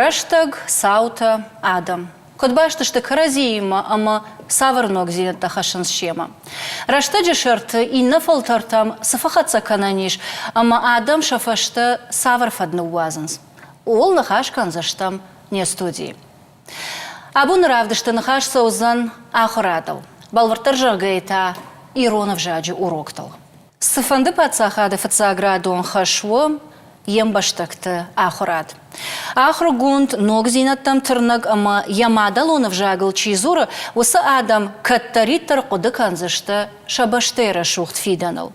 Рӕстӕг, цаутӕ, адӕм. Куыд баст сты кӕрӕдзиимӕ ӕмӕ цавӕр ногдзинӕдтӕ хӕссынц семӕ? Рӕстӕджы сӕрты иннӕ фӕлтӕртӕм цы фӕхӕццӕ кӕнӕн ис ӕмӕ адӕм сӕ фӕстӕ цавӕр фӕд ныууадзынц? Ууыл ныхас кӕндзыстӕм не студийы. Абоны равдысты ныхас цӕудзӕн ахуырадыл, бӕлвырддӕр зӕгъгӕйӕ та ирон ӕвзаджы уроктыл. Цыфӕнды паддзахады фыццаградон хӕс у йе мбӕстӕгты ахуырад. Ахуыргонд, ногдзинӕдтӕм тырнӕг ӕмӕ йӕ мадӕлон ӕвзагыл чи дзуры, уыцы адӕм кӕддӕриддӕр хъуыды кӕндзысты сӕ бӕстӕйы рӕсугъд фидӕныл.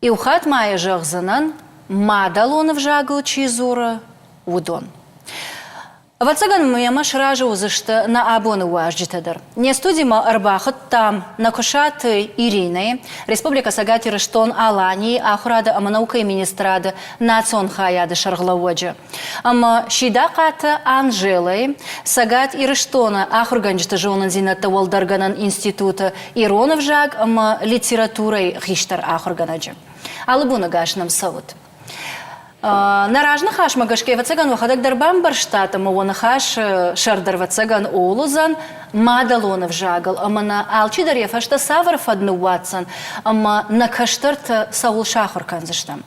Иу хатт ма йӕ зӕгъдзынӕн, мадӕлон ӕвзагыл чи дзуры, уыдон. Ӕвӕццӕгӕн, мемӕ сразы уыдзысты нӕ абоны уазджытӕ дӕр. Не студимӕ ӕрбахуыдтам Нӕкуысаты Иринӕйы, Республикӕ Цӕгат Ирыстон-Аланийы Ахуырады ӕмӕ наукӕйы министрады национ хайады сӕргълӕууӕджы ӕмӕ Сидахъаты Анжелӕйы, Цӕгат Ирыстоны ахуыргӕнджыты зонындзинӕдтӕ уӕлдӕргӕнӕн институты ирон ӕвзаг ӕмӕ литературӕйы хистӕр ахуыргӕнӕджы. Алы боны гас нӕм цӕут. Нӕ разныхасмӕ гӕсгӕ, ӕвӕццӕгӕн, уӕхӕдӕг дӕр бамбӕрстат ӕмӕ уӕ ныхас сӕр дӕр, ӕвӕццӕгӕн, ууыл уыдзӕн мадӕлон ӕвзагыл ӕмӕ нӕ алчидӕр йӕ фӕстӕ цавӕр фӕд ныууадздзӕн ӕмӕ нӕ кӕстӕртӕ цӕуыл сахуыр кӕндзыстӕм.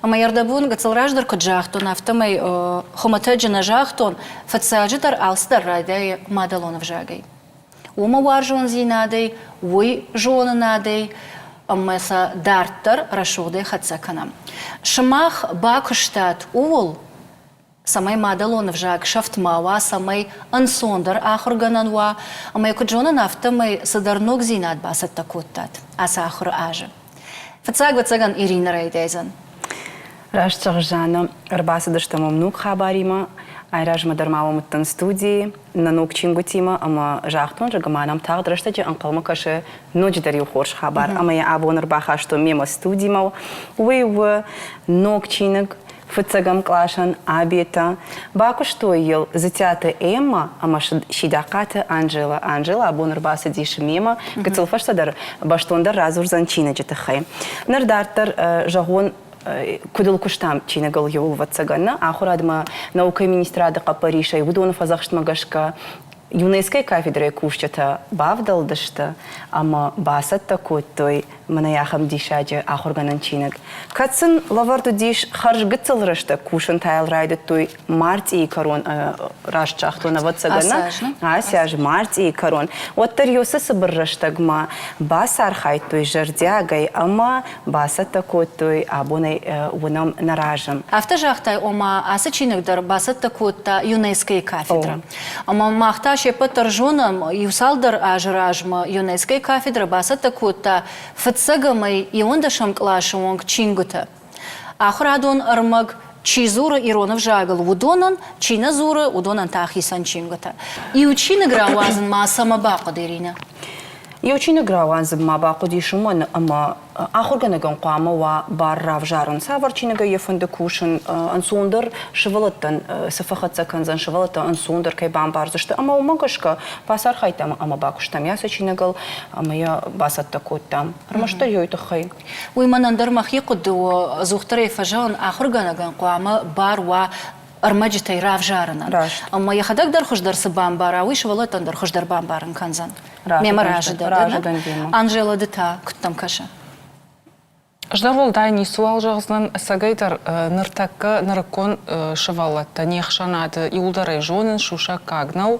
Ӕмӕ ӕрдӕбон гыццыл раздӕр куыд загътон, афтӕмӕй хуымӕтӕджы нӕ загътон, фыццаджыдӕр алцыдӕр райдайы мадӕлон ӕвзагӕй. Уымӕ уарзондзинадӕй, уый зонынадӕй ӕмӕ сӕ дарддӕр рӕсугъдӕй хӕццӕ кӕнӕм. Сымах бакуыстат ууыл, цӕмӕй мадӕлон ӕвзаг сӕфт ма уа, цӕмӕй ӕнцондӕр ахуыргӕнӕн уа, ӕмӕ куыд зонын, афтӕмӕй цыдӕр ногдзинад бацӕттӕ кодтат ацы ахуыры азы. Фыццаг, ӕвӕццӕгӕн, Иринӕ райдайдзӕн. Раст зӕгъыс, Жанна, ӕрбацыдыстӕм уӕм ног хабаримӕ. Айразмӕ дӕр ма уӕм уыдтӕн студийы нӕ ног чингуытимӕ ӕмӕ загътон, зӕгъгӕ ма нӕм тагъд рӕстӕджы ӕнхъӕлмӕ кӕсы ноджыдӕр иу хорз хабар ӕмӕ йӕ абон ӕрбахастон мемӕ студимӕ. Уый у ног чиныг фыццӕгӕм къласӕн абетӕ. Бакуыстой йыл Дзытиаты Эммӕ ӕмӕ Сидахъаты Анжелӕ. Анжелӕ абон ӕрбацыдис мемӕ, гыццыл фӕстӕдӕр бӕстондӕр радзурдзӕн чиныджы тыххӕй. Ныр дарддӕр зӕгъон, куыд ыл куыстам чиныгыл иуыл, ӕвӕццӕгӕн, нӕ ахуырадмӕ наукӕйы министрады хъӕппӕрисӕй, уыдоны фӕдзӕхстмӕ гӕсгӕ ЮНЕСКО-йы кафедрӕйы кусджытӕ бавдӕлдысты ӕмӕ бацӕттӕ кодтой мӕнӕ ахӕм диссаджы ахуыргӕнӕн чиныг. Кӕд сын лӕвӕрд уыдис хӕрз гыццыл рӕстӕг кусын та йыл райдыдтой мартъийы кӕрон, раст загътон, ӕвӕццӕгӕн, ацы аз мартъийы кӕрон, уӕддӕр уыцы цыбыр рӕстӕгмӕ бацархайдтой зӕрдиагӕй ӕмӕ бацӕттӕ кодтой, абонӕй уынӕм нӕ разы. Афтӕ загътай, ома ацы чиныг дӕр бацӕттӕ кодта ЮНЕСКО-йы кафедрӕ. Ӕмӕ мах та се ппӕт дӕр зонӕм, иу-цалдӕр азы размӕ ЮНЕСКО-йы кафедрӕ бацӕттӕ кодта фыццӕгӕмӕй иуӕндӕсӕм къласы онг чингуытӕ. Ахуырадон ӕрмӕг чи дзуры ирон ӕвзагыл, уыдонӕн, чи нӕ дзуры, уыдонӕн та хицӕн чингуытӕ. Иу чиныг рауадзын ма цӕмӕ бахъуыд, Иринӕ? Иу чиныг рауадзын ма бахъуыдис уымӕн, ӕмӕ ахуыргӕнӕгӕн хъуамӕ уа бар равзарын, цавӕр чиныгӕй йӕ фӕнды кусын, ӕнцондӕр сывӕллӕттӕн цы фӕхӕццӕ кӕндзӕн, сывӕллӕттӕ ӕнцондӕр кӕй бамбардзысты ӕмӕ уымӕ гӕсгӕ бацархайдтам ӕмӕ бакуыстам йӕ ацы чиныгыл ӕмӕ йӕ бацӕттӕ кодтам. Ӕрмӕстдӕр йой тыххӕй. Уый мӕнӕн дӕр мӕхи хъуыды у, ӕдзухдӕр ӕй фӕзӕгъын, ахуыргӕнӕгӕн хъуамӕ бар уа ӕрмӕджытӕй равзарынӕн. Раст. Ӕмӕ йӕхӕдӕг дӕр хуыздӕр цы бамбара, уый сывӕллӕттӕн дӕр хуыздӕр бамбарын кӕндзӕн. Мемӕ разы дӕ, разы дӕн демӕ. Анжела, ды та куыд дӕм кӕсы? Ӕз дӕр уӕлдай ницыуал зӕгъдзынӕн. Ӕцӕгӕйдӕр ныртӕккӕ нырыккон сывӕллӕттӕ не хсӕнады иуылдӕр ӕй зонынц, сусӕггаг нӕу,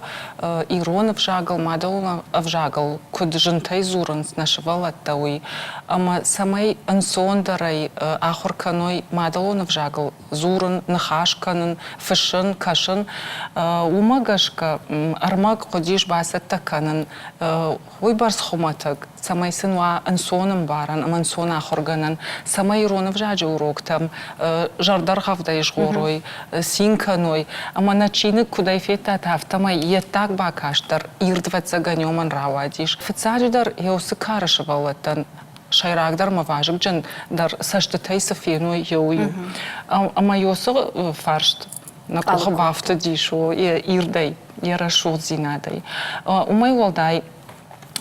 ирон ӕвзагыл, мадӕлон ӕвзагыл куыд зынтӕй дзурынц нӕ сывӕллӕттӕ, уый. Ӕмӕ цӕмӕй ӕнцондӕрӕй ахуыр кӕной мадӕлон ӕвзагыл дзурын, ныхас кӕнын, фыссын, кӕсын, уымӕ гӕсгӕ ӕрмӕг хъуыдис бацӕттӕ кӕнын уыйбӕрц хуымӕтӕг, цӕмӕй сын уа ӕнцон ӕмбарӕн ӕмӕ ӕнцон ахуыргӕнӕн, цӕмӕй ирон ӕвзаджы уроктӕм зӕрдӕргъӕвдӕй згъорой, цин кӕной. Ӕмӕ нӕ чиныг куыдӕй федтат, афтӕмӕй йе ддаг бакаст дӕр ирд ӕвӕццӕгӕн рауадис. Фыццаджыдӕр йӕ уыцы кары сывӕллӕттӕн сӕйрагдӕр ӕмӕ вазыгджындӕр цӕстытӕй цы феной, йе уый у. Ӕмӕ уыцы фарст нӕ къухы бафтыдис йӕ ирдӕй, йӕ рӕсугъддзинадӕй. Уымӕй уӕлдай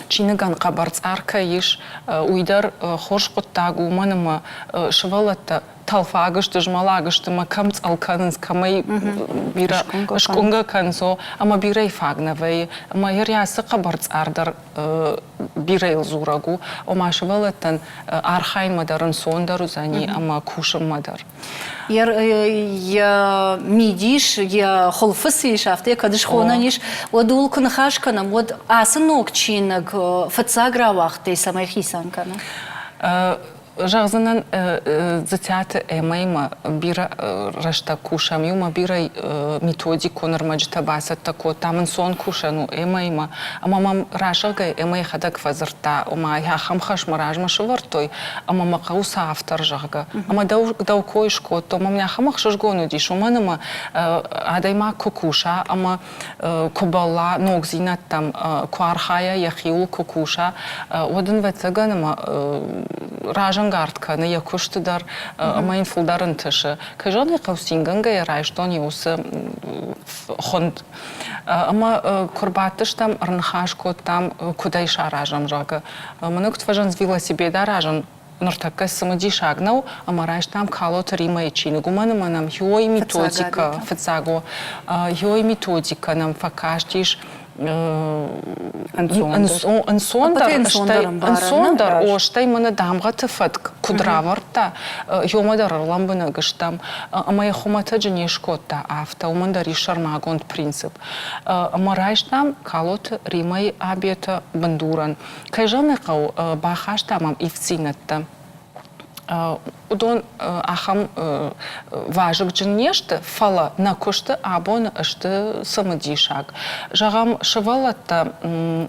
чиныгӕн хъӕбӕр цъар кӕй ис, уый дӕр хорз хъуыддаг у, уымӕн ӕмӕ сывӕллӕттӕ тӕлфаг сты, змӕлаг сты ӕмӕ кӕм цъӕл кӕнынц, кӕмӕй бирӕ скъуынгӕ кӕнынц, ӕмӕ бирӕйы фаг нӕ вӕййы. Ӕмӕ йӕ ацы хъӕбӕр цъар дӕр бирӕйыл дзурӕг у, ома сывӕллӕттӕн архайынмӕ дӕр ӕнцондӕр уыдзӕни ӕмӕ кусынмӕ дӕр. Йӕ мидис, йӕ хуылфы цы ис, афтӕ йӕ кӕд схонӕн ис, уӕд ууыл куы ныхас кӕнӕм, уӕд ацы ног чиныг фыццаг рауагъдтӕй цӕмӕй хицӕн кӕны? Зӕгъдзынӕн, Дзытиаты Эммӕимӕ бирӕ рӕстӕг кусӕм, иумӕ бирӕ методикон ӕрмӕджытӕ бацӕттӕ кодтам, ӕнцон кусӕн у Эммӕимӕ. Ӕмӕ мӕм расыгӕй Эммӕ йӕхӕдӕг фӕдзырдта, ома ахӕм хӕс мӕ размӕ сӕвӕрдтой, ӕмӕ мӕ хъӕуы сӕ автор, зӕгъгӕ. Ӕмӕ дӕу кой скодтон, мӕм ахӕм ӕхсызгон уыдис, уымӕн ӕмӕ адӕймаг куы куса ӕмӕ куы бӕлла ногдзинӕдтӕм, куы архайа, йӕхиуыл куы куса, уӕд ын ӕвӕццӕгӕн ӕмӕ разӕнгард кӕны йӕ куысты дӕр ӕмӕ йын фылдӕр ӕнтысы. Кӕй зӕгъын ӕй хъӕуы, цингӕнгӕйӕ райстон йӕ уыцы хуынд. Ӕмӕ куы рбадтыстӕм, ӕрныхас кодтам, куыд ӕй саразӕм, зӕгъгӕ. Мӕнӕ куыд фӕзӕгъынц, велосипед аразын ныртӕккӕ цымыдисаг нӕу, ӕмӕ райстам Калоты Римӕйы чиныг, уымӕн ӕмӕ нӕм хиой методикӕ, фыццаг о, хиой методикӕ нӕм фӕкастис ӕнцондӕр, ӕнцондӕр, о, стӕй мӕнӕ дамгъӕты фӕтк куыд равӕрдта, ёмӕ дӕр ӕрлӕмбынӕг стӕм, ӕмӕ йӕ хуымӕтӕджы не скодта афтӕ, уымӕн дӕр ис сӕрмагонд принцип. Ӕмӕ райстам Калоты Римӕйы абетӕ бындурӕн. Кӕй зӕгъын ӕй хъӕуы, бахастам ӕм ивддзинӕдтӕ. Уыдон ахӕм вазыгджын не сты, фӕлӕ нӕ куысты абон сты цымыдисаг. Зӕгъӕм, сывӕллӕттӕ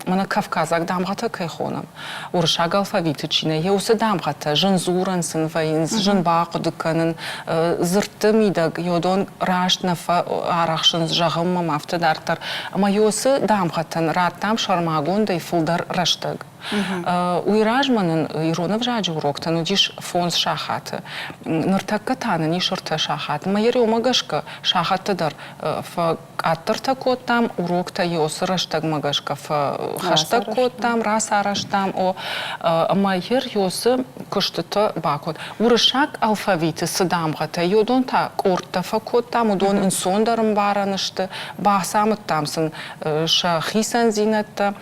мӕнӕ кавказаг дамгъӕтӕ кӕй хонӕм, уырыссаг алфавиты чи нӕ, уыцы дамгъӕтӕ зын дзурӕн сын вӕййынц, зын бахъуыды кӕнын, дзырдты мидӕг уыдон раст нӕ фӕарӕхсынц зӕгъынмӕ афтӕ дарддӕр. Ӕмӕ уыцы дамгъӕтӕн радтам сӕрмагондӕй фылдӕр рӕстӕг. Уый размӕ нын ирон ӕвзаджы уроктӕн уыдис фондз сахаты. Ныртӕккӕ та нын ис ӕртӕ сахаты. Мӕ ереумӕ гӕсгӕ сахӕттӕ дӕр фӕкъаддӕртӕ кодтам, уроктӕ уыцы рӕстӕгмӕ гӕсгӕ фӕхӕстӕг кодтам, рацарӕзтам. О, ӕмӕ ер уыцы куыстытӕ бакод. Уырыссаг алфавиты цы дамгъӕтӕ, уыдон та къордтӕ фӕкодтам, уыдон ӕнцондӕр ӕмбарӕн сты, бацамыдтам сын сӕ хицӕндзинӕдтӕ.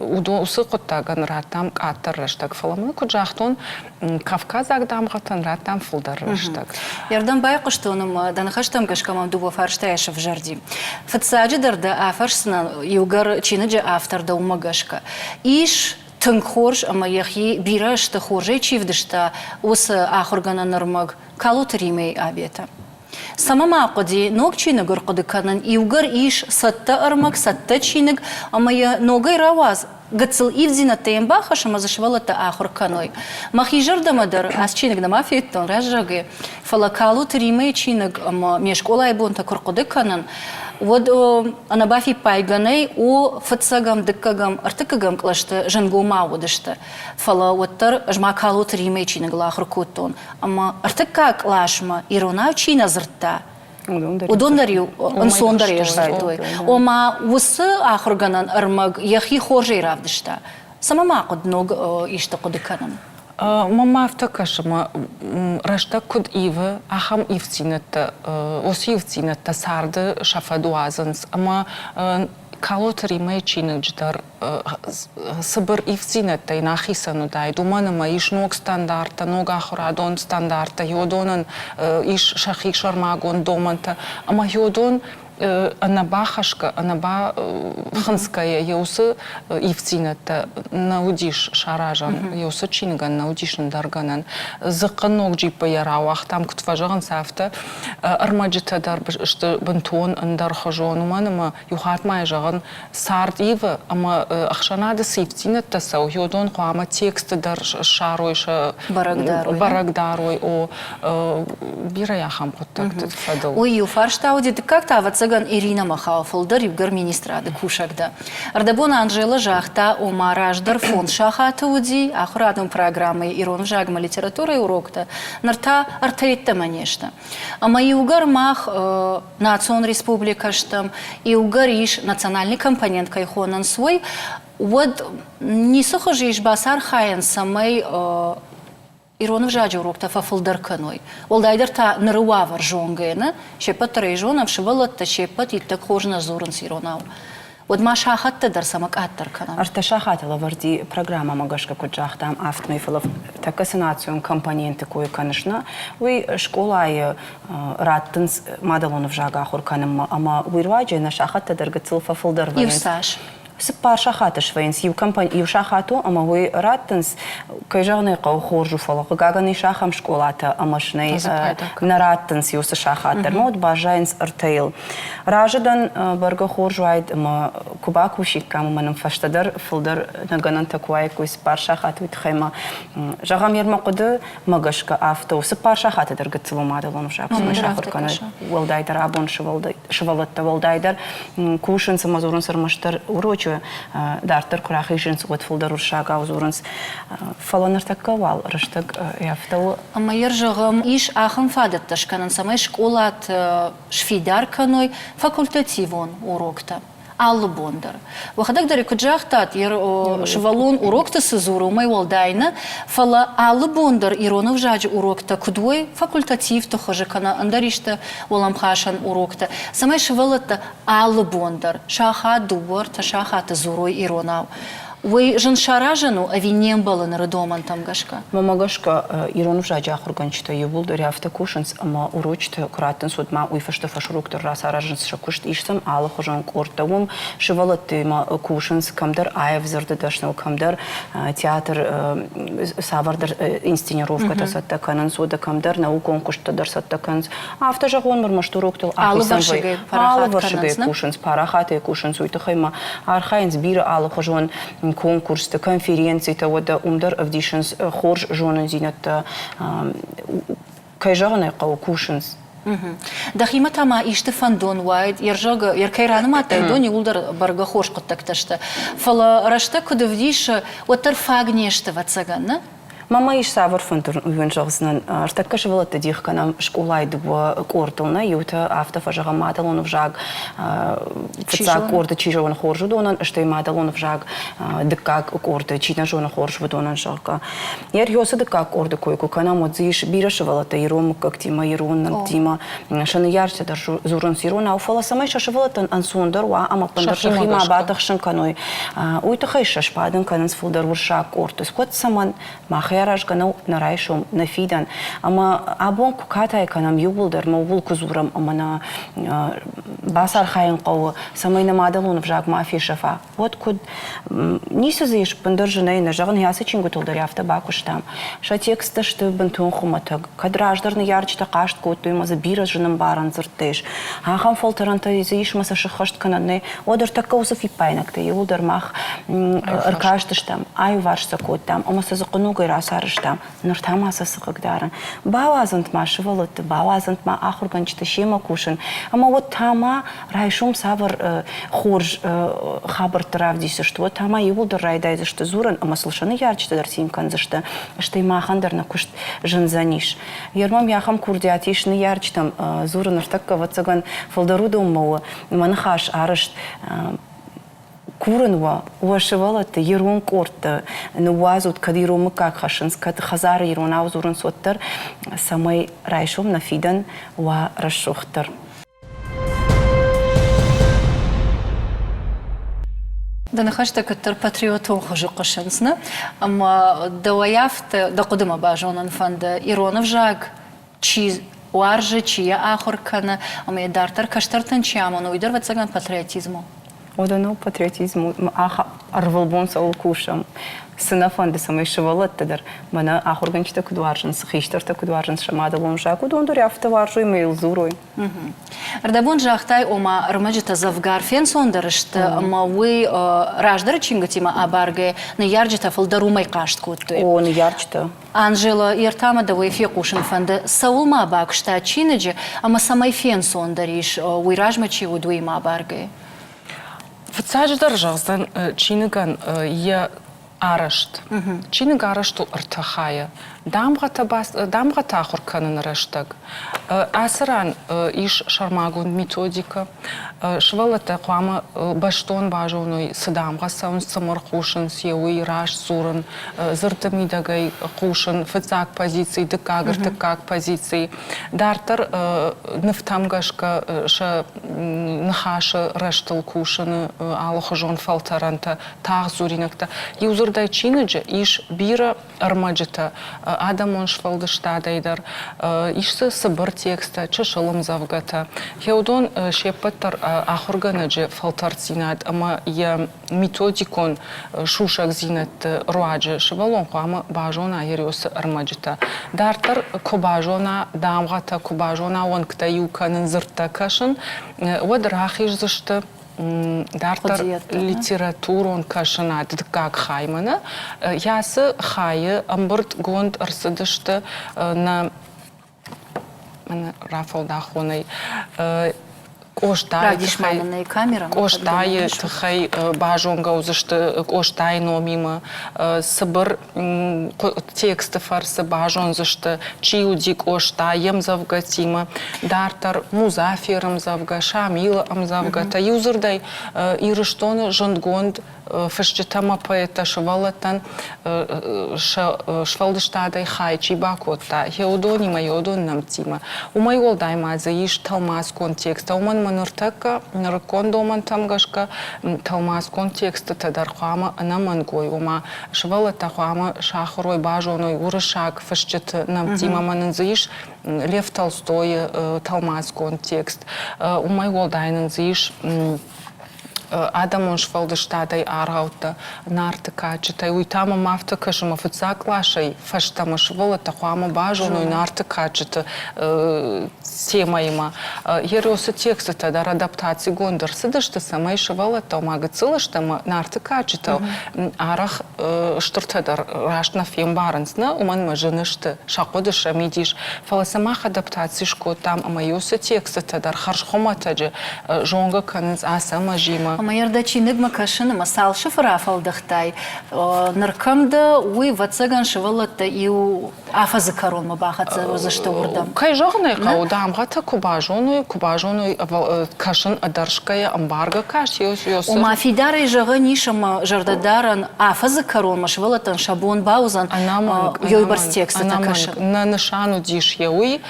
Уыцы хъуыддагӕн радтам къаддӕр рӕстӕг. Фӕлӕ мын куыд загътон, кавказаг дамгъӕтӕн радтам фылдӕр рӕстӕг. Ердӕм байхъуыстон ӕмӕ дӕ ныхӕстӕм гӕсгӕ мӕм дыууӕ фарстайы сӕвзӕрди. Фыццаджыдӕр дӕ афӕрсдзынӕн, иугӕр чиныджы автор дӕ, уымӕ гӕсгӕ. Ис тынг хорз ӕмӕ йӕхи бирӕ сты хорзӕй чи вдыста, уыцы ахуыргӕнӕн ӕрмӕг Калоты Римӕйы абетӕ. Цӕмӕ ма хъуыди ног чиныг ӕрхъуыды кӕнын, иугӕр ис цӕттӕ ӕрмӕг, цӕттӕ чиныг, ӕмӕ йӕ ногӕй рауадз, гыццыл ивддзинӕдтӕ йӕм бахӕсс ӕмӕ дзы сывӕллӕттӕ ахуыр кӕной. Мӕхи зӕрдӕмӕ дӕр ацы чиныг нӕма федтон, раззагӕй, фӕлӕ Калоты Римӕйы чиныг ӕмӕ ме скъолайы бонтӕ куы рхъуыды кӕнын, уӕд ӕнӕбафиппайгӕ нӕй, о, фыццӕгӕм, дыккӕгӕм, ӕртыккӕгӕм кълӕсты зынгомау уыдысты. Фӕлӕ уӕддӕр ӕз ма Калоты Римӕйы чиныгыл ахуыр кодтон, ӕмӕ ӕртыккаг къласмӕ иронау чи нӕ дзырдта, уыдон дӕр-иу ӕнцондӕр сдзырдтой. Ома уыцы ахуыргӕнӕн ӕрмӕг йӕхи хорзӕй равдыста. Цӕмӕ ма хъуыд ног исты хъуыды кӕнын? Мӕнмӕ афтӕ кӕсы, мӕ рӕстӕг куыд ивы, ахӕм ивддзинӕдтӕ, уыцы ивддзинӕдтӕ царды сӕ фӕд уадзынц. Ӕмӕ Калоты Римӕйы чиныджы дӕр цыбыр ивддзинӕдтӕй нӕ ахицӕн уыдаид, уымӕн ӕмӕ ис ног стандарттӕ, ног ахуырадон стандарттӕ, уыдонӕн ис сӕхи сӕрмагонд домӕнтӕ, ӕмӕ уыдон ӕнӕбахӕсгӕ, ӕнӕбахынцгӕйӕ йӕ уыцы ивддзинӕдтӕ нӕ уыдис саразӕн, йӕ уыцы чиныгӕн нӕ уыдис ӕндӕр гӕнӕн. Дзыхъхъы ног джиппы йӕ рауагътам, куыд фӕзӕгъынц, афтӕ. Ӕрмӕджытӕ дӕр сты бынтон ӕндӕрхуызон, уымӕн ӕмӕ иу хатт ма йӕ зӕгъын, цард ивы ӕмӕ ӕхсӕнады цы ивддзинӕдтӕ цӕуы, уыдон хъуамӕ тексты дӕр ссарой сӕ бӕрӕг дарой, о, бирӕ ахӕм хъуыддӕгты фӕдыл. Уый иу фарста уыди, дыккаг та, ӕвӕццӕгӕн, Иринӕмӕ хауы фылдӕр, иугӕр министрады кусӕг дӕ. Ӕрдӕбон Анжела загъта, ома раздӕр фондз сахаты уыди ахуырадон программӕйы ирон ӕвзагмӕ литературӕйы уроктӕ, ныр та ӕртӕ йеддӕмӕ не сты. Ӕмӕ иугӕр мах национ республикӕ стӕм, иугӕр ис национальный компонент кӕй хонынц, уый, уӕд ницы хуызы ис бацархайӕн, цӕмӕй. Ирон ӕвзаджы уроктӕ фӕфылдӕр кӕной. Уӕлдайдӕр та ныры уавӕр зонгӕ нӕ, се ппӕт дӕр ӕй зонӕм, сывӕллӕттӕ се ппӕт иттӕг хорз нӕ дзурынц иронау. Уӕд ма сахӕттӕ дӕр цӕмӕ къаддӕр кӕнӕм? Ӕртӕ сахаты лӕвӕрди программӕмӕ гӕсгӕ куыд загътам, афтӕмӕй, фӕлӕ тӕккӕ цы национ компоненты кой кӕныс, нӕ, уый скъолайы раттынц мадӕлон ӕвзаг ахуыр кӕнынмӕ ӕмӕ уый руаджы нӕ сахӕттӕ дӕр гыццыл фӕфылдӕр вӕййынц. Иу цас? Цыппар сахаты свӕййынц иу компани иу сахат у ӕмӕ уый раттынц, кӕй зӕгъын ӕй хъӕуы, хорз у, фӕлӕ хъыгагӕн ис ахӕм скъолатӕ ӕмӕ сын ӕй нӕ раттынц уыцы сахат дӕр, ма уӕд баззайынц ӕртӕйыл. Разы дӕн, бӕргӕ хорз уаид ӕмӕ куы бакусиккам ӕмӕ нын фӕстӕдӕр фылдӕр нӕ гӕнӕнтӕ куы уаиккой цыппар сахаты, уый тыххӕй ма зӕгъӕм, йе рмӕ хъуыдымӕ гӕсгӕ афтӕ у, цыппар сахаты дӕр гыццыл у мадӕлон ӕвзаг цӕмӕй сахуыр кӕной, уӕлдайдӕр абон сывӕллӕттӕ уӕлдайдӕр кусынц ӕмӕ дзурынц ӕрмӕстдӕр урочы, дарддӕр куы рахизынц, уӕд фылдӕр уырыссагау дзурынц. Фӕлӕ ныртӕккӕ уал рӕстӕг афтӕ у. Ӕмӕ йӕ зӕгъӕм, ис ахӕм фадӕттӕ скӕнын, цӕмӕй скъолаты сфидар кӕной факультативон уроктӕ алы бон дӕр. Уӕхӕдӕг дӕр куыд загътат, сывӕллон урокты цы дзуры, уымӕй уӕлдай нӕ, фӕлӕ алы бон дӕр ирон ӕвзаджы уроктӕ куыд уой факультативты хуызы кӕнӕ ӕндӕр исты уӕлӕмхасӕн уроктӕ, цӕмӕй сывӕллӕттӕ алы бон дӕр сахат, дыууӕ, ӕртӕ сахаты дзурой иронау. Уый зын саразӕн у ӕви не мбӕлы ныры домӕнтӕм гӕсгӕ? Мӕнмӕ гӕсгӕ, ирон ӕвзаджы ахуыргӕнджытӕ иууылдӕр афтӕ кусынц, ӕмӕ урочытӕ куы раттынц, уӕд ма уый фӕстӕ фӕсурок дӕр рацаразынц сӕ куыст, ис сӕм алыхуызон къордтӕ. Уым сывӕллӕттимӕ кусынц кӕмдӕр аив дзырды дӕсныйыл, кӕмдӕр театр цавӕрдӕр инсценировкӕтӕ цӕттӕ кӕнынц, уӕдӕ кӕмдӕр наукон куысттӕ дӕр цӕттӕ кӕнынц. Афтӕ зӕгъон, ӕрмӕст уроктыл ахицӕн вӕййы. Алывӕрсыгӕй кусынц, парахатӕй кусынц, уый тыххӕй ма архайынц бирӕ алыхуызон конкурсты, конференцитӕ, уӕдӕ уым дӕр ӕвдисынц хорз зонындзинӕдтӕ. Кӕй зӕгъын ӕй хъӕуы, кусынц. Дӕхимӕ та ма исты фӕндон уаид, йе ркӕй ранымадтай, уыдон иууылдӕр бӕргӕ хорз хъуыддӕгтӕ сты. Фӕлӕ рӕстӕг куыд ӕвдисы, уӕддӕр фаг не сты, ӕвӕццӕгӕн, нӕ? Мамӕ ис цавӕр фӕндыр, уый уын зӕгъдзынӕн. Ӕртӕккӕ сывӕллӕтты дих кӕнӕм скъолайы дыууӕ къордыл. Нӕ иутӕ афтӕ фӕзӕгъӕм мадӕлон ӕвзаг фыццаг къорды чи зоны хорз уыдонӕн, стӕй мадӕлон ӕвзаг дыккаг къорды чи нӕ зоны хорз уыдонӕн, зӕгъгӕ. Йӕ Риосы дыккаг къорды кой куы кӕнӕм, уӕд дзы ис бирӕ сывӕллӕттӕ ирон мыггӕгтимӕ, ирон нӕмттимӕ. Сӕ ныййарджытӕ дӕр дзурынц иронау, фӕлӕ цӕмӕй сӕ сывӕллӕттӕн ӕнцондӕр уа ӕмӕ ӕппындӕр сӕхи ма батыхсын кӕной, уый тыххӕй сӕ сбадын кӕнынц фылдӕр уырыссаг къордты. Уӕд цӕмӕн? Махӕй аразгӕ нӕу нӕ райсом, нӕ фидӕн. Ӕмӕ абон куы катай кӕнӕм иууылдӕр, ӕмӕ ууыл куы дзурӕм ӕмӕ нӕ бацархайын хъӕуы, цӕмӕй нӕ мадӕлон ӕвзаг ма фесӕфа, уӕд куыд? Ницы дзы ис ӕппындӕр зынӕй нӕ зӕгъын, ацы чингуытыл дӕр афтӕ бакуыстам. Сӕ тексттӕ сты бынтон хуымӕтӕг. Кӕд раздӕр ныййарджытӕ хъаст кодтой ӕмӕ дзы бирӕ зынӕмбарӕн дзырдтӕ ис, ахӕм фӕлтӕрӕнтӕ дзы ис ӕмӕ сӕ сыххӕст кӕнӕн нӕй, уӕд ӕртӕккӕ уыцы фиппаинӕгтӕ иууылдӕр мах ӕркастыстӕм, аиуварс сӕ кодтам ӕмӕ сӕ дзыхъхъыногӕй рацарӕзтам. Ныр та ма сӕ цы хъыгдары? Бауадзӕнт ма сывӕллӕтты, бауадзӕнт ма ахуыргӕнджыты семӕ кусын, ӕмӕ уӕд та ма райсом цавӕр хорз хабӕртты равдисдзысты, уӕд та ма иууылдӕр райдайдзысты дзурын ӕмӕ сыл сӕ ныййарджытӕ дӕр цин кӕндзысты, стӕй махӕн дӕр нӕ куыст зындзӕнис. Ермам ахӕм курдиат ис ныййарджытӕм дзуры ныртӕккӕ, ӕвӕццӕгӕн, фылдӕр уыдонмӕ у мӕ ныхас арӕзт. Курын уӕ, уӕ сывӕллӕтты ирон къордты ныууадзут, кӕд ирон мыггаг хӕссынц, кӕд хӕдзары иронау дзурынц, уӕддӕр, цӕмӕй райсом нӕ фидӕн уа рӕсугъддӕр. Дӕ ныхӕстӕ куыддӕр патриотон хуызы хъуысынц, нӕ? Ӕмӕ дӕуӕй афтӕ дӕ хъуыдымӕ базонын фӕнды, ирон ӕвзаг чи уарзы, чи йӕ ахуыр кӕны, ӕмӕ йӕ дарддӕр кӕстӕртӕн чи амоны, уый дӕр, ӕвӕццӕгӕн, патриотизм у. Уӕдӕ нӕу патриотизм у, ӕрвылбон цӕуыл кусӕм, цы нӕ фӕнды, цӕмӕй сывӕллӕттӕ дӕр мӕнӕ ахуыргӕнджытӕ куыд уарзынц, хистӕртӕ куыд уарзынц сӕ мадӕлон ӕвзаг, уыдон дӕр афтӕ уарзой ӕмӕ йыл дзурой. Ӕрдӕбон загътай, ома ӕрмӕджытӕ дзӕвгар фенцондӕр сты, ӕмӕ уый раздӕры чингуытимӕ абаргӕ ныййарджытӕ фылдӕр уымӕй хъаст кодтой. О, ныййарджытӕ. Анжела, ӕртӕмӕ дӕуӕй фехъусын фӕнды, цӕуыл ма бакуыста чиныджы ӕмӕ цӕмӕй фенцондӕр ис, уый размӕ чи уыд, уыимӕ абаргӕ? Фыццаджыдӕр зӕгъдзӕн чиныгӕн йӕ. арӕзт. Чиныг арӕзт у ӕртӕ хайӕ. Дамгъӕтӕ, дамгъӕтӕ ахуыр кӕныны рӕстӕг. Ацы ран ис сӕрмагонд методикӕ. Сывӕллӕттӕ хъуамӕ бӕстон базоной, цы дамгъӕ цӕуынц, цы мыр хъусынц, йе уый раст дзурын, дзырды мидӕгӕй хъусын, фыццаг позици, дыккаг, ӕртыккаг позици. Дарддӕр нывтӕм гӕсгӕ сӕ ныхасы рӕзтыл кусыны алыхуызон фӕлтӕрӕнтӕ, тагъд дзуринӕгтӕ. Иу дзырдӕй чиныджы ис бирӕ ӕрмӕджытӕ адӕмон сфӕлдыстадӕй дӕр, ис дзы цыбыр тексттӕ, чысыл ӕмдзӕвгӕтӕ. Уыдон се ппӕт дӕр ахуыргӕнӕджы фӕлтӕрддзинад ӕмӕ йӕ методикон сусӕгдзинӕдты руаджы сывӕллон хъуамӕ базона йӕ риуы ӕрмӕджытӕ. Дарддӕр куы базона дамгъӕтӕ, куы базона уӕнгтӕ иу кӕнын, дзырдтӕ кӕсын, уӕд рахиздзысты дарддӕр литературон кӕсынад дыккаг хаймӕ нӕ ацы хайы ӕмбырдгонд ӕрцыдысты нӕ рафӕлдахонӕй Къостайы тыххӕй, Къостайы тыххӕй базонгӕ уыдзысты Къостайы номимӕ, цыбыр тексты фӕрцы базондзысты, чи уыди Къоста йе мдзӕвгӕтимӕ, дарддӕр Музаферы ӕмдзӕвгӕ, Шамилы ӕмдзӕвгӕтӕ. Иудзырдӕй, Ирыстоны зындгонд фысджытӕ ӕмӕ поэттӕ сывӕллӕттӕн сӕ сфӕлдыстадӕй хай чи бакодта, йе уыдонимӕ, йе уыдон нӕмттимӕ. Уымӕй уӕлдай ма дзы ис тӕлмацгонд тексттӕ, уымӕн ӕмӕ ныртӕккӕ нырыккон домӕнтӕм гӕсгӕ тӕлмацгонд текстытӕ дӕр хъуамӕ ӕнӕмӕнг уой, ома сывӕллӕттӕ хъуамӕ сахуыр уой, базоной уырыссаг фысджыты нӕмттимӕ ӕмӕ нын дзы ис Лев Толстойы тӕлмацгонд текст. Уымӕй уӕлдай нын дзы ис адӕмон сфӕлдыстадӕй аргъӕуттӕ, Нарты кадджытӕй. Уый та мӕм афтӕ кӕсы, мӕ фыццаг къласӕй фӕстӕмӕ сывӕллӕттӕ хъуамӕ базоной Нарты кадджыты темӕимӕ. Еросы текстытӕ дӕр адаптацигонд ӕрцыдысты, цӕмӕй сывӕллӕттӕ, ома гыццыл сты ӕмӕ Нарты кадджытӕ арӕх стыртӕ дӕр раст нӕ фембарынц, нӕ, уымӕн ӕмӕ зын сты, сӕ хъуыды, сӕ мидис. Фӕлӕ сӕ мах адаптаци скодтам ӕмӕ уыцы текстытӕ дӕр хӕрзхуымӕтӕджы зонгӕ кӕнынц Ацӕмӕзимӕ. Ӕмӕ йӕ дӕ чиныгмӕ кӕсын ӕмӕ цал сыфы рафӕлдӕхтай, ныр кӕм дӕ, уый, ӕвӕццӕгӕн, сывӕллӕттӕ иу афӕдзы кӕронмӕ бахӕццӕ уыдзысты уырдӕм. Кӕй зӕгъын ӕй хъӕуы, дамгъӕтӕ куы базоной, куы базоной кӕсын ӕдӕрсгӕйӕ, ӕмбаргӕ каст, Ома фидарӕй зӕгъӕн ис ӕмӕ зӕрдӕдарӕн афӕдзы кӕронмӕ сывӕллӕттӕн сӕ бон бауыдзӕн уыйбӕрц текстытӕ кӕсын. Нӕ нысан уыдис йӕ уый,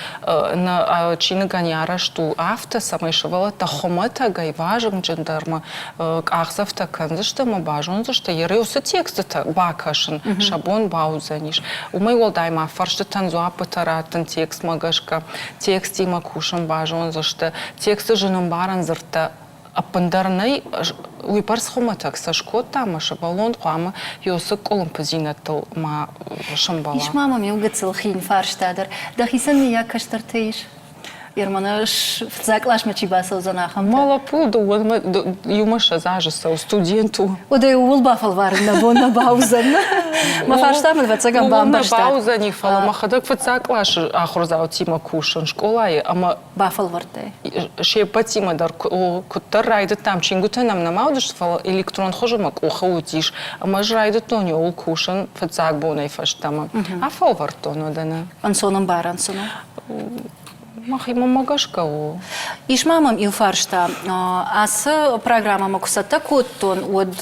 нӕ чиныгӕн йӕ арӕзт у афтӕ, цӕмӕй сывӕллӕттӕ хуымӕтӕгӕй, вазыгджындӕрмӕ къахдзӕфтӕ кӕндзысты ӕмӕ базондзысты йӕ уыцы текстытӕ бакӕсын сӕ бон бауыдзӕнис. Уымӕй уӕлдай ма фӕрстытӕн дзуаппытӕ раттын текстмӕ гӕсгӕ, текстимӕ кусын базондзысты, тексты зынӕмбарӕн дзырдтӕ ӕппындӕр нӕй, уыйбӕрц хуымӕтӕг сӕ скодта ӕмӕ сывӕллон хъуамӕ уыцы къуылымпыдзинӕдтыл ма сӕмбӕла. Ис ма мӕм иу гыццыл хин фарста дӕр. Дӕхицӕн мыййаг кӕстӕртӕ ис? Ерманы фыццаг къласмӕ чи бацӕудзӕн, ахӕмтӕ? Мӕ лӕппу дыууӕмӕ иумӕ ссӕдз азы цӕуы, студент у. Уӕдӕ ууыл бафӕлварын нӕ бон нӕ бауыдзӕн. Мӕ фарста мын ӕвӕццӕгӕн бамбӕрстат. Нӕ бауыдзӕни, фӕлӕ мӕхӕдӕг фыццаг къласы ахуырдзаутимӕ кусын скъолайы ӕмӕ бафӕлвӕрдтай? Се ппӕтимӕ дӕр куыддӕр райдыдтам, чингуытӕ нӕм нӕма уыдысты, фӕлӕ электрон хуызы мӕ къухы уыдис. Ӕмӕ ӕз райдыдтон иуыл кусын фыццаг бонӕй фӕстӕмӕ. Афӕлвӕрдтон уӕдӕ нӕ. Ӕнцон ӕмбарӕн сын у? Мӕхимӕ гӕсгӕ у. Ис ма мӕм иу фарста. Ацы программӕмӕ куы цӕттӕ кодтон, уӕд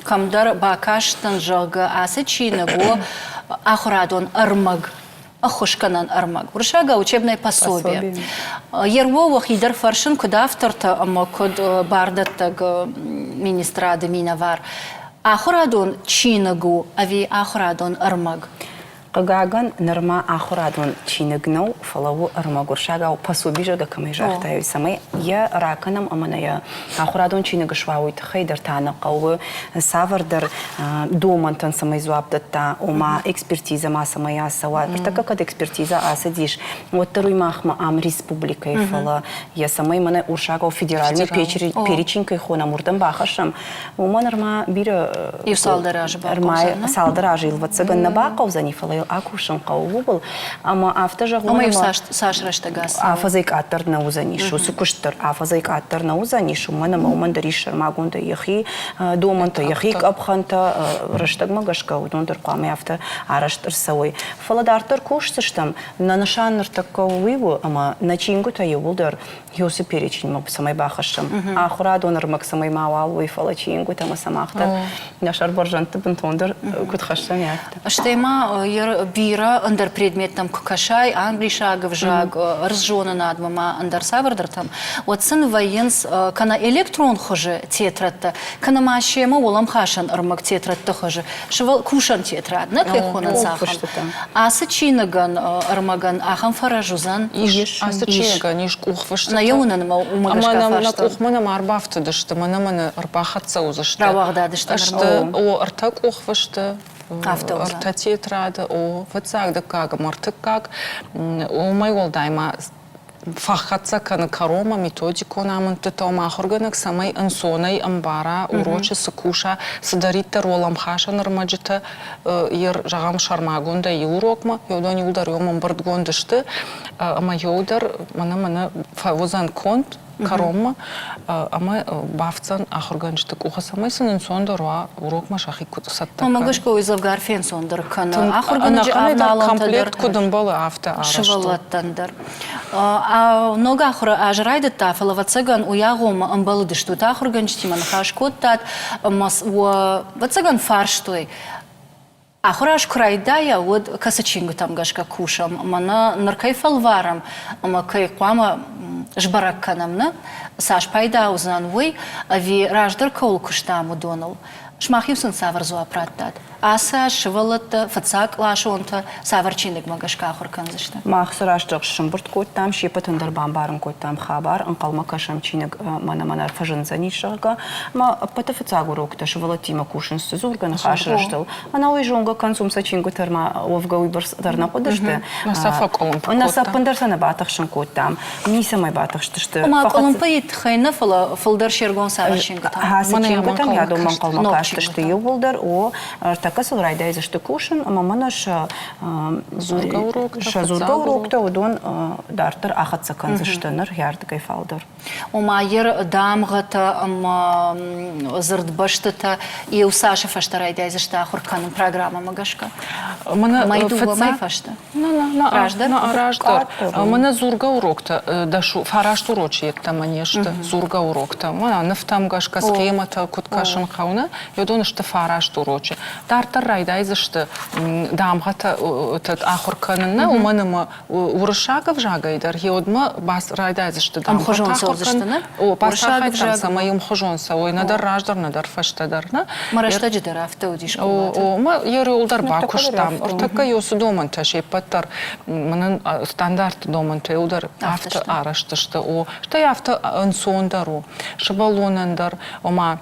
кӕмдӕр бакастӕн, зӕгъгӕ, ацы чиныг у ахуырадон ӕрмӕг ӕххуысгӕнӕн ӕрмӕг, уырыссагау учебное пособие. Ерво уӕхи дӕр фӕрсын, куыд автортӕ ӕмӕ куыд бардӕттӕг министрады минӕвар, ахуырадон чиныг у ӕви ахуырадон ӕрмӕг? Хъыгагӕн, нырма ахуырадон чиныг нӕу, фӕлӕ у ӕрмӕг уырыссагау пособи, зӕгъгӕ, кӕмӕй загътай, цӕмӕй йӕ ракӕнӕм ӕмӕ нӕ йӕ ахуырадон чиныг суа, уый тыххӕй дӕр та нӕ хъӕуы цавӕрдӕр домӕнтӕн цӕмӕй дзуапп дӕтта, ома экспертизӕ ма цӕмӕй ацӕуа. Ныртӕккӕ кӕд экспертизӕ ацыдис, уӕддӕр уый махмӕ ам республикӕйы, фӕлӕ йӕ цӕмӕй мӕнӕ урсагау федеральный перечень кӕй хонӕм, уырдӕм бахӕссӕм, уымӕ нырма бирӕ Иу цалдӕр азы бахъӕудзӕн. Цалдӕр азы йыл ӕвӕццӕгӕн нӕ бахъӕудзӕни, фӕлӕ йыл. акусын хъӕуы, ууыл. Ӕмӕ афтӕ зӕгъон, Ӕмӕ-иу цас рӕстӕг ацӕуы? Афӕдзӕй къаддӕр нӕ уыдзӕнис уыцы куыст дӕр, афӕдзӕй къаддӕр нӕ уыдзӕнис, уымӕн ӕмӕ уымӕн дӕр ис сӕрмагондӕй йӕхи домӕнтӕ, йӕхи къӕпхӕнтӕ, рӕстӕгмӕ гӕсгӕ уыдон дӕр хъуамӕ афтӕ арӕзт ӕрцӕуой. Фӕлӕ дарддӕр кусдзыстӕм. Нӕ нысан ныртӕккӕ уый у, ӕмӕ нӕ чингуытӕ иууылдӕр Иосы переченьмӕ цӕмӕй бахӕссӕм, ахуырадон ӕрмӕг цӕмӕй мауал уой, фӕлӕ чингуытӕ ӕмӕ сӕ мах дӕр нӕ сӕрбӕрзӕндты бынтондӕр куыд хӕссӕм, афтӕ. Стӕй ма бирӕ ӕндӕр предметтӕм куы кӕсай, англисаг ӕвзаг, ӕрдззонынадмӕ ма ӕндӕр цавӕрдӕртӕм, уӕд сын вӕййынц кӕнӕ электрон хуызы тетрӕдтӕ, кӕнӕ ма семӕ уӕлӕмхасӕн ӕрмӕг тетрӕдты хуызы, кусӕн тетрад, нӕ кӕй хонынц ахӕм. Ацы чиныгӕн ӕрмӕгӕн ахӕм фӕрӕз уыдзӕн? Ис. Ацы чиныгӕн ис къухфыстытӕ. Нӕ йӕ уынын ӕмӕ уымӕ гӕсгӕ фарстон. Ӕмӕ нӕ къухмӕ нӕма ӕрбафтыдысты, мӕнӕ мӕнӕ ӕрбахӕццӕ уыдзысты. Рауагъдад сты. Сты, о, ӕртӕ къухфысты, ӕртӕ тетрады, о, фыццаг, дыккаг ӕмӕ ӕртыккаг. Уымӕй уӕлдай ма фӕхӕццӕ кӕны кӕронмӕ методикон амындтытӕ, ома ахуыргӕнӕг цӕмӕй ӕнцонӕй ӕмбара, урочы цы куса, цыдӕриддӕр уӕлӕмхасӕн ӕрмӕджытӕ зӕгъӕм, сӕрмагондӕй иу урокмӕ, уыдон иуылдӕр уым ӕмбырдгонд сты, ӕмӕ иуылдӕр мӕнӕ-мӕнӕ фӕуыдзӕн конд кӕронмӕ ӕмӕ бафтдзӕн ахуыргӕнджыты къухы, цӕмӕй сын ӕнцондӕр уа урокмӕ сӕхи куыд цӕттӕ кӕнын. Мӕ гӕсгӕ уый дзӕвгар фенцондӕр кӕны ахуыргӕнӕджы авналӕнтӕ дӕр. Куыд ӕмбӕлы, афтӕ арӕзт у. Сывӕллӕттӕн дӕр. Ног ахуыры аз райдыдта, фӕлӕ, ӕвӕццӕгӕн, уый агъоммӕ ӕмбӕлыдыстут ахуыргӕнджытимӕ, ныхас кодтат ӕмӕ уӕ, ӕвӕццӕгӕн, фарстой, Ахуыр аз куы райдайа, уӕд кӕцы чингуытӕм гӕсгӕ кусӕм ӕмӕ нӕ ныр кӕй фӕлварӕм ӕмӕ кӕй хъуамӕ сбӕрӕг кӕнӕм, нӕ цас пайда уыдзӕн уый, ӕви раздӕр кӕуыл куыстам, уыдоныл? Сымах-иу сын цавӕр дзуапп радтат? Ацы аз сывӕллӕттӕ, фыццагкъласонтӕ цавӕр чиныгмӕ гӕсгӕ ахуыр кӕндзысты? Мах цы рӕстӕг сӕмбырд кодтам, се ппӕтӕн дӕр бамбарын кодтам хабар, ӕнхъӕлмӕ кӕсӕм чиныг мӕнӕ-мӕнӕ фӕзындзӕнис, зӕгъгӕ. Ӕмӕ ӕппӕты фыццаг уроктӕ сывӕллӕттимӕ кусынц дзургӕ ныхасы рӕзтыл. Ӕнӕуый зонгӕ кӕнцум сӕ чингуытӕ ма уӕвгӕ уыйбӕрц дӕр нӕ хъуыдысты. Нӕ сӕ фӕкъуылымпы кодтам. Нӕ сӕ ӕппындӕр сӕ нӕ батыхсын кодтам. Ницӕмӕй батыхстысты. Ома къуылымпыйы тыххӕй нӕ, фӕлӕ фылдӕр се ргом цавӕр чингуытӕм? Ацы чингуытӕм ядоммӕ ӕнхъӕлмӕ кастысты иууылдӕр. О, ӕртӕккӕ сыл райдайдзысты кусын ӕмӕ мӕнӕ сӕ дзургӕ уроктӕ, сӕ дзургӕ уроктӕ уыдон дарддӕр ахӕццӕ кӕндзысты ныр хӕрдгӕй фалдӕр. Ома йе дамгъӕтӕ ӕмӕ дзырдбӕстытӕ иу цасы фӕстӕ райдайдзысты ахуыр кӕнын программӕмӕ гӕсгӕ? Мӕй дыууӕ мӕй фӕстӕ? Раздӕр? Раздӕр. Мӕнӕ дзургӕ уроктӕ фараст урочы йеддӕмӕ не сты дзургӕ уроктӕ. Мӕнӕ нывтӕм гӕсгӕ схемӕтӕ куыд кӕсын хъӕуы, нӕ? Уыдон сты фараст урочы. Дарддӕр райдайдзысты дамгъӕтӕ ахуыр кӕнын, нӕ? Уымӕн ӕмӕ уырыссаг ӕвзагӕй дӕр гъеуӕдмӕ райдайдзысты Ӕмхуызон цӕудзысты, нӕ? О, бацархайдтам, цӕмӕй ӕмхуызон цӕуой, нӕдӕр раздӕр, нӕдӕр фӕстӕдӕр, нӕ? Мӕ рӕстӕджы дӕр афтӕ уыди скъолаты. О, мӕ ерыл дӕр бакуыстам. Ӕртӕккӕ уыцы домӕнтӕ се ппӕт дӕр мӕнӕн стандартты домӕнтӕ иуылдӕр афтӕ арӕзт сты. О, стӕй афтӕ ӕнцондӕр у сывӕллонӕн дӕр, ома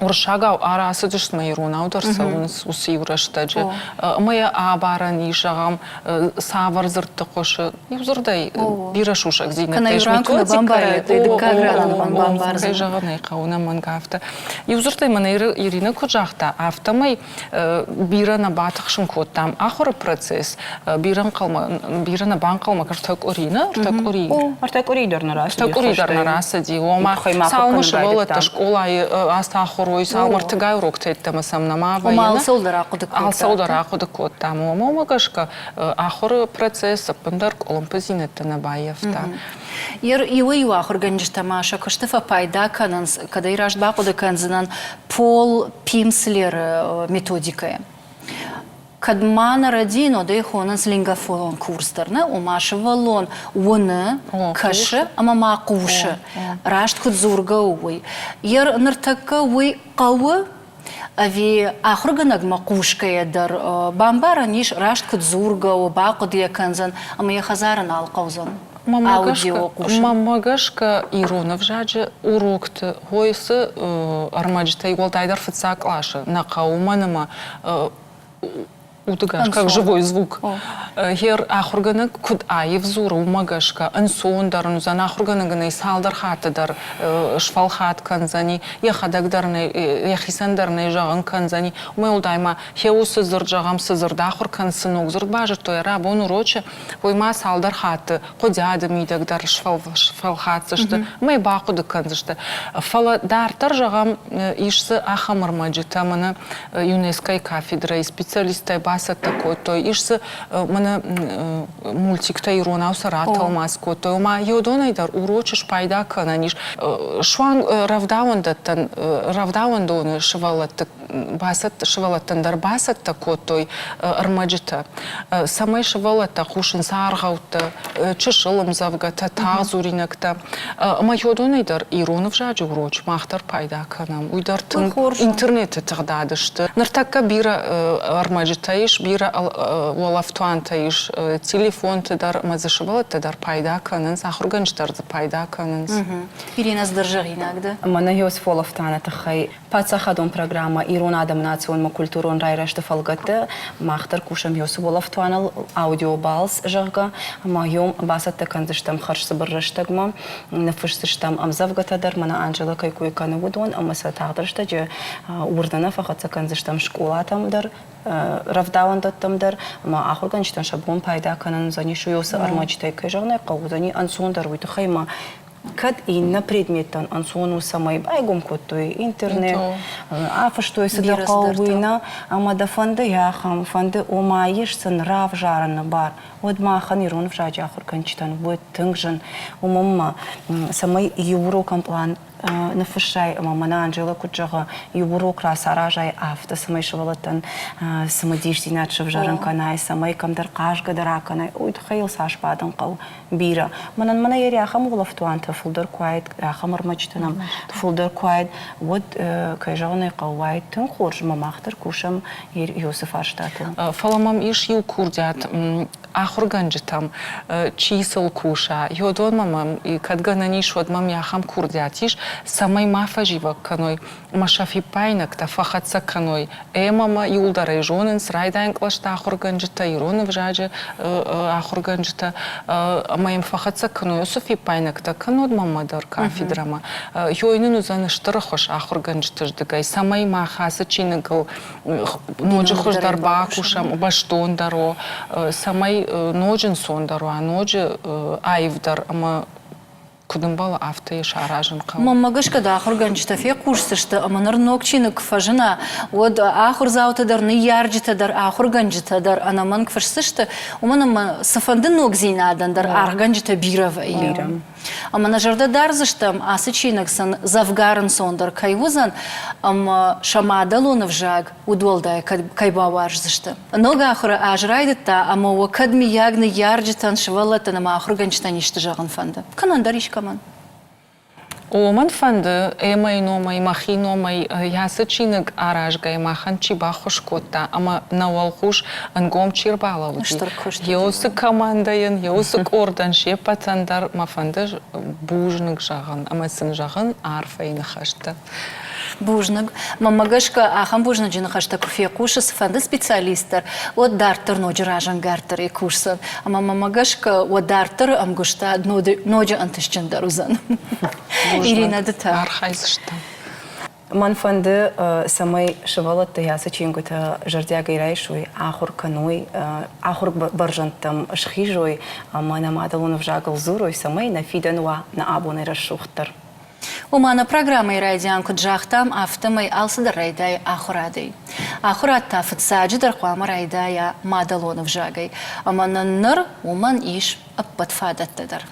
уырыссагау ӕрацыдысты ӕмӕ иронау дӕр цӕуынц уыцы иу рӕстӕджы. Ӕмӕ йӕ абарӕн ис, зӕгъӕм, цавӕр дзырдты хъуысы. Иу дзырдӕй бирӕ сусӕгдзинӕдтӕ ис методикӕйы. Кӕй зӕгъын ӕй хъӕуы, ӕнӕмӕнг афтӕ. Иу дзырдӕй мӕнӕ Иринӕ куыд загъта, афтӕмӕй бирӕ нӕ батыхсын кодтам ахуыры процесс, бирӕ ӕнхъӕлмӕ, бирӕ нӕ банхъӕлмӕ ӕртӕ къуыри, нӕ? Ӕртӕ къуыри. О, ӕртӕ къуыри дӕр нӕ рацыди. Ӕртӕ къуыри дӕр нӕ рацыди. Ома, цалынмӕ сывӕллӕттӕ скъолайы ацахуыр уой, цалынмӕ ӕртыгай уроктӕ йеддӕмӕ сӕм нӕма вӕййы. Ома, алцӕуыл дӕр ахъуыды кодтам. Алцӕуыл дӕр ахъуыды кодтам. Ома, уымӕ гӕсгӕ ахуыры процесс ӕппындӕр къуылымпыдзинӕдтӕ нӕ баййӕфта. Иуӕй-иу ахуыргӕнджытӕ ма сӕ куысты фӕпайда кӕнынц, кӕд ӕй раст бахъуыды кӕндзынӕн, Пол Пимслеры методикӕйы. Кӕд ма нӕ рӕдийын, уӕд ӕй хонынц лингофонон курс дӕр, нӕ? Ома сывӕллон уыны, кӕсы ӕмӕ ма хъусы, раст куыд дзургӕ у, уый. Йе ныртӕккӕ уый хъӕуы ӕви ахуыргӕнӕгмӕ хъусгӕйӕ дӕр бамбарӕн ис, раст куыд дзургӕ у, бахъуыды йӕ кӕндзӕн ӕмӕ йӕ хӕдзары нал хъӕудзӕн аудио хъусын? Мӕнмӕ гӕсгӕ, ирон ӕвзаджы урокты хойсы ӕрмӕджытӕй уӕлдайдӕр фыццаг къласы нӕ хъӕуы, уымӕн ӕмӕ. Удыгас, как живой звук. Гьер ахуыргӕнӕг куыд аив дзуры, уымӕ гӕсгӕ ӕнцондӕр ын уыдзӕн, ахуыргӕнӕг ын ӕй цалдӕр хатты дӕр сфӕлхат кӕндзӕни, йӕхӕдӕг дӕр нӕ, йӕхицӕн дӕр нӕ зӕгъын кӕндзӕни. Уымӕй уӕлдай ма, хе уыцы дзырд, зӕгъӕм, цы дзырд ахуыр кӕн, цы ног дзырд базыдтой рабон урочы, уый ма цалдӕр хатты хъуыдиады мидӕг дӕр сфӕлхатдзысты ӕмӕ йӕ бахъуыды кӕндзысты. Фӕлӕ дарддӕр, зӕгъӕм, ис дзы ахӕм ӕрмӕджытӕ, мӕнӕ ЮНЕСКО-йы кафедрӕйы специалисттӕ бацӕттӕ кодтой, ис дзы мӕнӕ мультиктӕ иронау сӕ ратӕлмац кодтой, ома йодонӕй дӕр урочы спайда кӕнӕн ис. Суанг рӕвдауӕндӕттӕн, рӕвдауӕндоны сывӕллӕтты сывӕллӕттӕн дӕр бацӕттӕ кодтой ӕрмӕджытӕ, цӕмӕй сывӕллӕттӕ хъусынц аргъӕуттӕ, чысыл ӕмдзӕвгӕтӕ, тагъддзуринӕгтӕ. Ӕмӕ йодонӕй дӕр ирон ӕвзаджы урочы мах дӕр пайда кӕнӕм. Уый дӕр тынг интернеты тыгъдады сты. Ныртӕккӕ бирӕ ӕрмӕджытӕ ис, бирӕ уӕлӕфтуантӕ ис телефонты дӕр ӕмӕ дзы сывӕллӕттӕ дӕр пайда кӕнынц, ахуыргӕнджытӕ дӕр дзы пайда кӕнынц. Ирина, ӕз дӕр зӕгъинаг дӕ. Мӕнӕ Иосиф-уӕлӕфтуаны тыххӕй Паддзахадон программӕ Ирон адӕмы национ культурон райрӕзты фӕлгӕтты мах дӕр кусӕм Иосы уӕлӕфтуаныл аудиобалц, зӕгъгӕ, ӕмӕ йом бацӕттӕ кӕндзыстӕм хӕрзцыбыр рӕстӕгмӕ, ныффысдзыстӕм ӕмдзӕвгӕтӕ дӕр, мӕнӕ Анжела кӕй кой кӕны, уыдон, ӕмӕ сӕ тагъд рӕстӕджы уырны нӕ фӕхӕццӕ кӕндзыстӕм скъолатӕм дӕр, рӕвдауӕндӕттӕм дӕр, ӕмӕ ахуыргӕнджытӕн сӕ бон пайда кӕнын уыдзӕнис уыцы ӕрмӕджытӕй, кӕй зӕгъын ӕй хъӕуы, уыдзӕни ӕнцондӕр уый тыххӕй ӕмӕ Кӕд иннӕ предметтӕн ӕнцон у, цӕмӕй байгом кодтой интернет, афыстой, цы дӕ хъӕуы, уый нӕ, ӕмӕ дӕ фӕнды ахӕм, фӕнды, ома ис сын равзарыны бар, уӕд махӕн ирон ӕвзаджы ахуыргӕнджытӕн уыд тынг зын, уымӕн ӕмӕ цӕмӕй иу урокӕн пълан ныффыссай ӕмӕ мӕнӕ Анжела куыд зӕгъы, иу урок рацаразай афтӕ, цӕмӕй сывӕллӕттӕн цымыдисдзинад сӕвзӕрын кӕнай, цӕмӕй кӕмдӕр хъазгӕ дӕр акӕнай, уый тыххӕй йыл цас бадын хъӕуы. бирӕ. Мӕнӕн мӕнӕ йӕ ахӕм улӕфтуантӕ фылдӕр куы уаид, ахӕм ӕрмӕджытӕ нӕм фылдӕр куы уаид, уӕд, кӕй зӕгъын ӕй хъӕуы, уаид тынг хорз ӕмӕ мах дӕр кусӕм Иосы фарстатыл. Фӕлӕ мӕм ис иу курдиат ахуыргӕнджытӕм, чи сыл куса, уыдонмӕ мӕм кӕд гӕнӕн ис, уӕд мӕм ахӕм курдиат ис, цӕмӕй ма фӕзивӕг кӕной ӕмӕ сӕ фиппаинӕгтӕ фӕхӕццӕ кӕной. Ӕмӕ мӕ иуылдӕр ӕй зонынц, райдайӕн кълӕсты ахуыргӕнджытӕ, ирон ӕвзаджы ахуыргӕнджытӕ, ӕмӕ йӕм фӕхӕццӕ кӕной уыцы фиппаинӕгтӕ, кӕннод мӕнмӕ дӕр кафедрӕмӕ. Ёй нын уыдзӕн стыр ӕххуыс ахуыргӕнджыты рдыгӕй, цӕмӕй мах ацы чиныгыл ноджы хуыздӕр бакусӕм, бӕстондӕр у, цӕмӕй ноджы ӕнцондӕр уа, ноджы аивдӕр ӕмӕ куыд ӕмбӕлы, афтӕ йӕ саразын хъӕуы. Мӕнмӕ гӕсгӕ дӕ ахуыргӕнджытӕ фехъусдзысты ӕмӕ ныр ног чиныг куы фӕзына, уӕд ахуырдзаутӕ дӕр, ныййарджытӕ дӕр, ахуыргӕнджытӕ дӕр ӕнӕмӕнг фысдзысты, уымӕн ӕмӕ цыфӕнды ногдзинадӕн дӕр аргъгӕнджытӕ бирӕ вӕййы. Ӕмӕ нӕ зӕрдӕ дардзыстӕм, ацы чиныг сын дзӕвгар ӕнцондӕр кӕй уыдзӕн ӕмӕ сӕ мадӕлон ӕвзаг удуӕлдай кӕй бауарздзысты. Ног ахуыры аз райдыдта ӕмӕ уӕ кӕд мыййаг ныййарджытӕн, сывӕллӕттӕн ӕмӕ ахуыргӕнджытӕн исты зӕгъын фӕнды, кӕнӕ ӕндӕр искӕмӕн? Уымӕн фӕнды Эммӕйы номӕй, мӕхи номӕй ацы чиныг аразгӕйӕ махӕн чи баххуыс кодта ӕмӕ нӕ уӕлхъус ӕнгом чи ӕрбалӕууыди, йӕ уыцы командӕйӕн, йӕ уыцы къордӕн се ппӕтӕн дӕр мӕ фӕнды бузныг зӕгъын ӕмӕ сын зӕгъын арфӕйы ныхӕстӕ. Бузныг. Мӕнмӕ гӕсгӕ, ахӕм бузныджы ныхӕстӕ куы фехъусы цыфӕнды специалист дӕр, уӕд дарддӕр ноджы разӕнгарддӕрӕй кусдзӕн. Ӕмӕ мӕнмӕ гӕсгӕ, уӕ дарддӕры ӕмгуыстад ноджы ӕнтыстджындӕр уыдзӕн. Иринӕ, ды та? Архайдзыстӕм. Мӕн фӕнды, цӕмӕй сывӕллӕттӕ ацы чингуытӕ зӕрдиагӕй райсой, ахуыр кӕной, ахуыр бӕрзӕндтӕм схизой ӕмӕ нӕ мадӕлон ӕвзагыл дзурой, цӕмӕй нӕ фидӕн уа нӕ абонӕй рӕсугъддӕр. Ома нӕ программӕйы райдиан куыд загътам, афтӕмӕй алцыдӕр райдайы ахуырадӕй. Ахуырад та фыццаджыдӕр хъуамӕ райдайа мадӕлон ӕвзагӕй, ӕмӕ нын ныр уымӕн ис ӕппӕт фадӕттӕ дӕр.